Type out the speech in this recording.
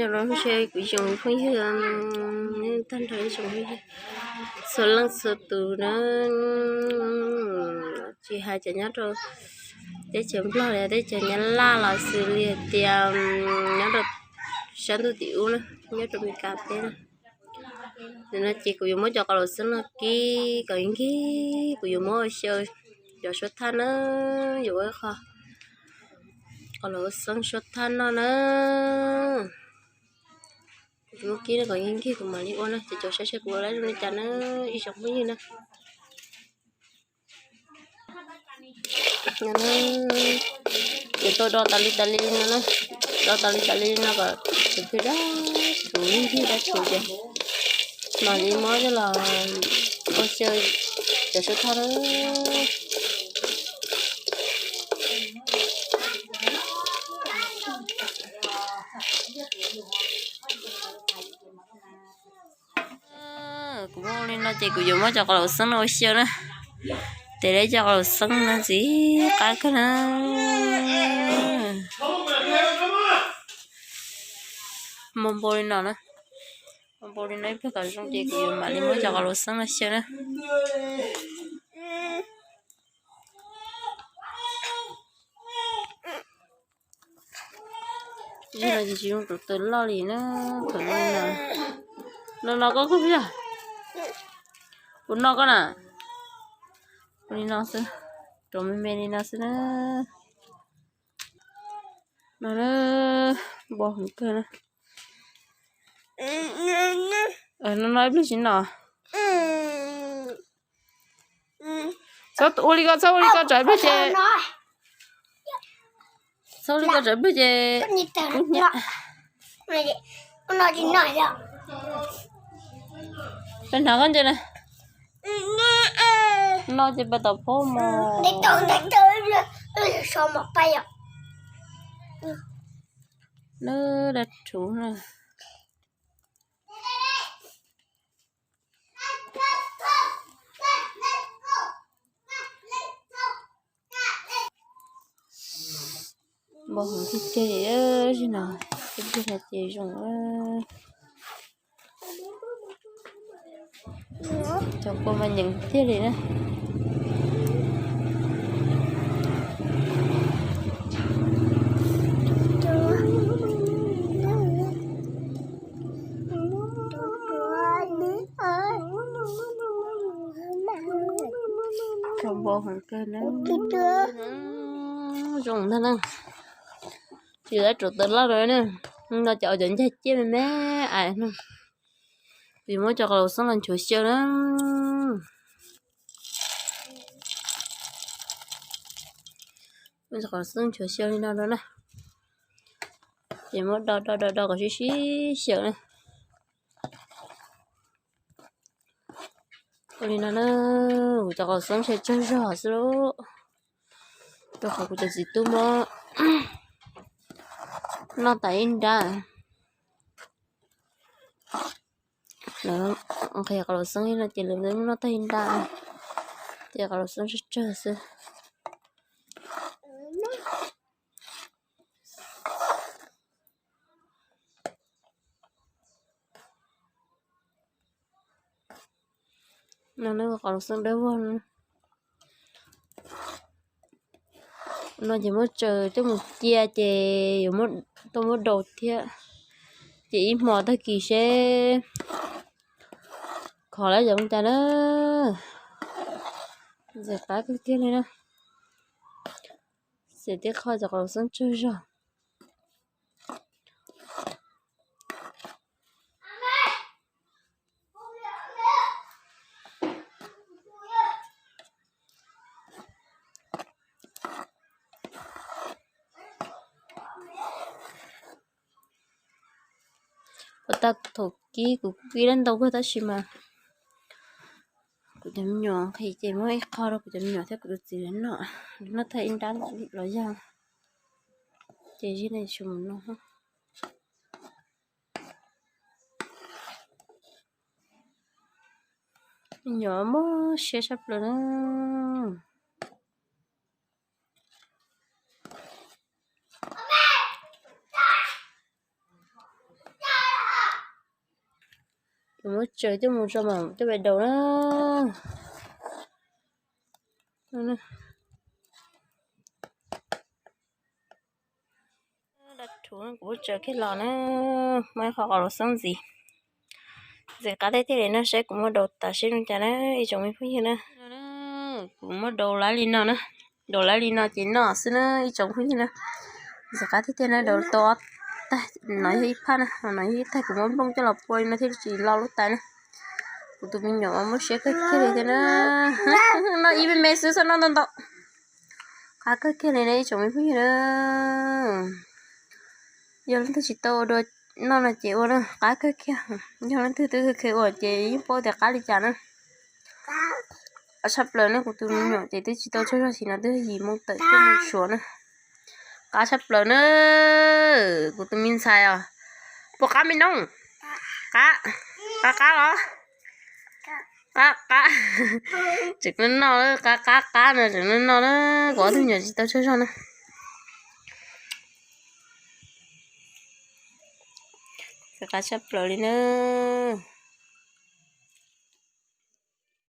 Nyob zoo kuv ib tsoom phooj ywg, tag nrho ib tsoom phooj ywg txhua leej txhua tus na, tsis hais cov nyob rau teb chaws Nplog los yog teb chaws Nyab Laj los xws li hais tias nyob rau sab ntuj tim ub na, nyob rau Meskas teb na. Nim no ces kuv yuav muab cov qos laus xeeb no kib kom nkig, kuv yuav muab ua xyaw cov suab thaj na, yuav ua ib qho qos laus xeeb suab thaj noj na. Kuv muab kib no kom nkig nkig kuv mam li ua na, ces cov saib saib kuv ua lawm zoo li cas na, ib tsoom phooj ywg na. Ces tau do tas li tas li no na, do tas li tas li no kom tus plig dab tshum, ib ncig dab tshum ces mam li muab coj los ua xyaw cov suab thaj na. Kuv muab ua li no ces kuv yuav muab cov qos laus xeeb no ua xyaw na. Tes lawv cov qos laus xeeb no ntxim qab kawg na. Muab npau li no na, muab npau li no ib pliag kom zoo ces kuv yuav mam li muab cov qos laus xeeb no xyaw na. Yog no ces tsis zoo rau tawv loj li na, thaum no no no koj kub yog, kuv no koj na, ua li no xwb, rau me me li no xwb na. No na, npau heev kawg na. No no ib pliag tsis no. Txhob ua li ko, txhob ua li ko tsam ib pliag ces, txhob ua li ko tsam ib pliag ces kub hnyiab. Peb hnav koj ntse na. No ces peb tom phob mos. Lub dab rhuv na. Npau heev tiag tiag li, zaum no ib pliag no ces zoo. Cov kua mas nyeem tiag li na. Zoo npau heev kawg na. Zoo ntag na. Tsis tau rau tawv loj rau na. No ces ua cov ncaig ciaj me me ais no. Kuv yuav muab cov qos laus xeeb los nchuav xyaw na. Muab cov qos laus xeeb nchuav xyaw li no rau na. Ces muab do do do do kom sib sib xyaw na. Ua li no na, kuv cov qos laus xeeb tsawg zog xwb lauj. Rau qhov kuv cov txiv tub muab noj tas ib nrab. Lawv nqhis qos laus xeeb no ces lawv muab noj tag ib nrab, ces qos laus xeeb tsawg tsawg xwb. No qos laus xeeb dawb vog no. No ces muab tsaws coj mus cia ces yuav tuaj muab daus thiab. Ces ib hmo tag kis seb khov lawm zoo cas na. Ntxim qab kawg kiag li na. Xiam tib qho cov qos laus xeeb tsawg zog. Ua tag thaum kib kuv kib lawm ntau kawg tab sis mas kuv cov me nyuam nqhis ces muab ib qho rau kuv cov me nyuam thiab kuv tus txiv lawv noj, noj tag ib nrab los yog. Ces zib no yuav tsum mus noj. Me nyuam mob siab sab plaws na. Kuv muab tsaws coj mus tso mam coj pais daus na. Dab rhuv kuv muab tsaws kiag los na, muaj ib qho qos los xoob ntxiv. Ntxim qab tiag tiag li no, saib kuv muab daus tas seb zoo cas na ib tsoom me phooj ywg na. Kuv muab daus lawv li no na, daus lawv li no ces noj xwb na ib tsoom phooj ywg na. Ntxim qab tiag tiag na, daus tau ob taig, no yog ib phab na, no yog ib taig, kuv muab nplooj coj los pua li no thiaj li tsis lo lub tais na. Kuv tus me nyuam mas muaj siab kawg kiag li thiab na. Noj ib me me xwb txhob noj ntau ntau. Qab kawg kiag li na ib tsoom me phooj ywg na. Yog leej twg tsis tau ua dua noj no ces ua na, qab kawg kiag. Yog leej twg twb kheev ua ces yeej paub tias qab li cas na. Qab tshaj plaws na, kuv tus me nyuam ces twb tsis tau tsaug zog xim no twb yim moo tawm tuaj mus suav na. Qab tshaj plaws na, kuv tus me ntxhais os. Puas qab me nooj? Qab, qab qab los? Qab qab. Tseem noj noj, qab qab qab no tseem noj noj na, kuv ob tug me nyuam tsis tau tsaug zog na. Qab tshaj plaws li na.